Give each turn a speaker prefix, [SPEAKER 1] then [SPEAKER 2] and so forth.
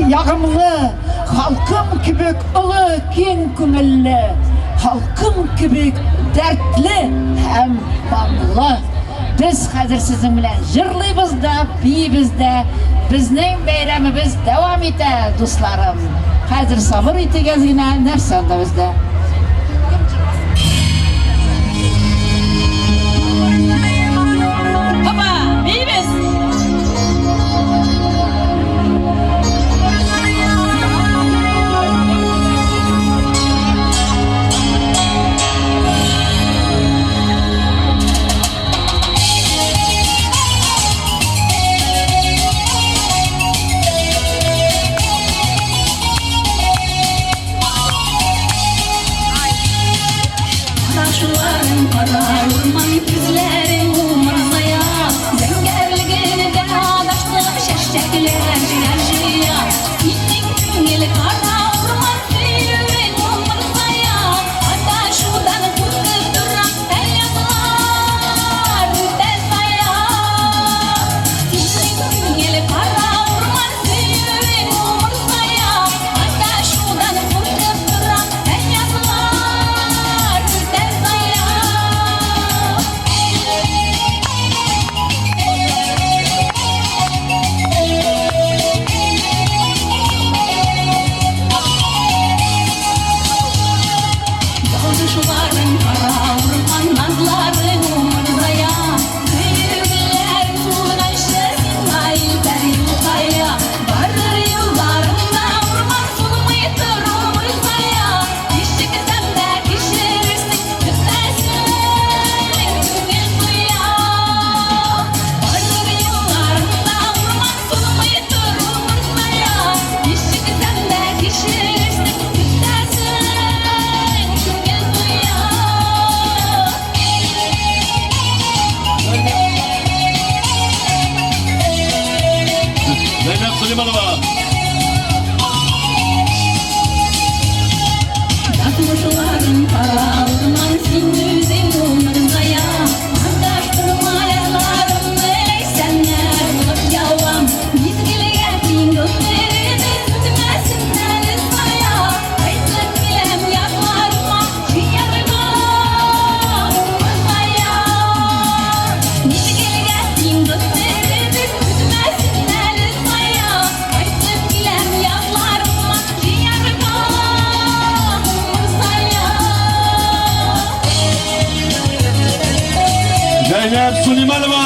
[SPEAKER 1] ягымлы, халкым кебек олы, киң күңелле, халкым кебек дәртле һәм моңлы. Без хәзер сезнең белән җырлыйбыз да, биибез дә. Безнең бәйрәмебез дәвам итә, дусларым. Хәзер сабыр итегез генә, нәрсә анда бездә?
[SPEAKER 2] Опа, биибез! Карашларың кара урман, күзләрең умырзая. Зәңгәрлегендә адаштым, чәчәкләр җыя-җыя. Синең күңел кара урман, сөюең умырзая. Адашудан куркып торам, әле язлар үтә сая. Синең күңел кара урман, сөюең умырзая. Адашудан куркып торам, әле язлар үтә сая. Язышларың кара урман, назларың умырзая. Сөюләрем сулганчы сиңа илтәр юл кая. Барыр юлларыңда урман сулмый тор умырзая. Кичексәм дә кичерерсең, көтәсең, күңел туя. Барыр юлларыңда урман сулмый тор умырзая. Кичексәм дә кичерерсең, көтәсең, күңел туя.
[SPEAKER 3] Zeynep Süleymanova.
[SPEAKER 2] Язмышларың кара урман, син үзең умырзая. Адаштырма язларымны, ләйсәннәр булып явам. Мизгелгә тиң гомеребез үтмәсен әле зая. Кайтып киләм якларыма, җыярга умырзая. Мизгелгә тиң гомеребез үтмәсен әле зая. Кайтып киләм якларыма, җыярга умырзая.
[SPEAKER 3] Zeynep Süleymanova.